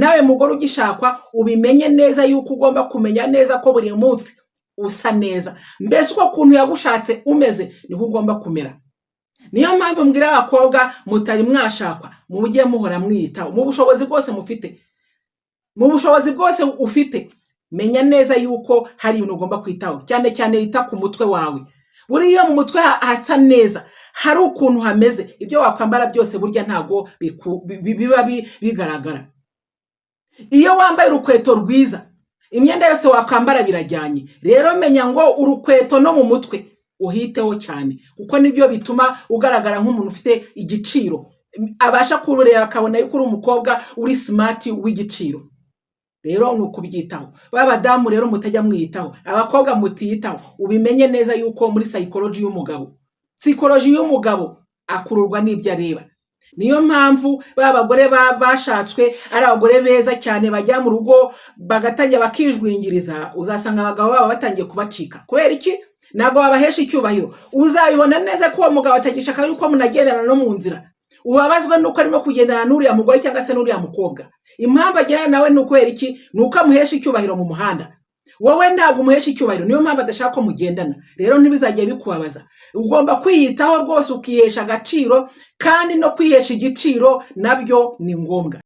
Nawe mugore ugishakwa, ubimenye neza yuko ugomba kumenya neza ko buri munsi usa neza. Mbese uko kuntu yagushatse umeze niko ugomba kumera. Niyo mpamvu mbwira abakobwa mutari mwashakwa, mujye muhora mwiyitaho mu bushobozi bwose mufite. Mu bushobozi bwose ufite, menya neza yuko hari ibintu ugomba kwitaho, cyane cyane wita ku mutwe wawe. Buriya mu mutwe hasa neza, hari ukuntu hameze, ibyo wakwambara byose burya ntabwo biba bigaragara. Iyo wambaye urukweto rwiza, imyenda yose wakwambara birajyanye. Rero menya ngo urukweto no mu mutwe uhiteho cyane, kuko nibyo bituma ugaragara nk'umuntu ufite igiciro, abasha kurureba akabona yuko uri umukobwa uri smart w'igiciro. Rero ni ukubyitaho. Ba badamu rero mutajya mwiyitaho, abakobwa mutiyitaho, ubimenye neza yuko muri psychology y'umugabo, psychology y'umugabo akururwa n'ibyo areba. Niyo mpamvu ba bagore bashatswe ari abagore beza cyane, bajya mu rugo bagatangira bakijwingiriza, uzasanga abagabo babo batangiye kubacika. Kubera iki? Ntabwo babahesha icyubahiro. Uzabibona neza ko uwo mugabo atagishaka yuko munagendana no mu nzira, ubabazwe nuko arimo kugendana n'uriya mugore cyangwa se n'uriya mukobwa. Impamvu agendana nawe ni ukubera iki? Ni uko amuhesha icyubahiro mu muhanda. Wowe ntabwo umuhesha icyubahiro, niyo mpamvu adashaka ko mugendana. Rero ntibizajye bikubabaza. Ugomba kwiyitaho rwose, ukihesha agaciro, kandi no kwihesha igiciro nabyo ni ngombwa.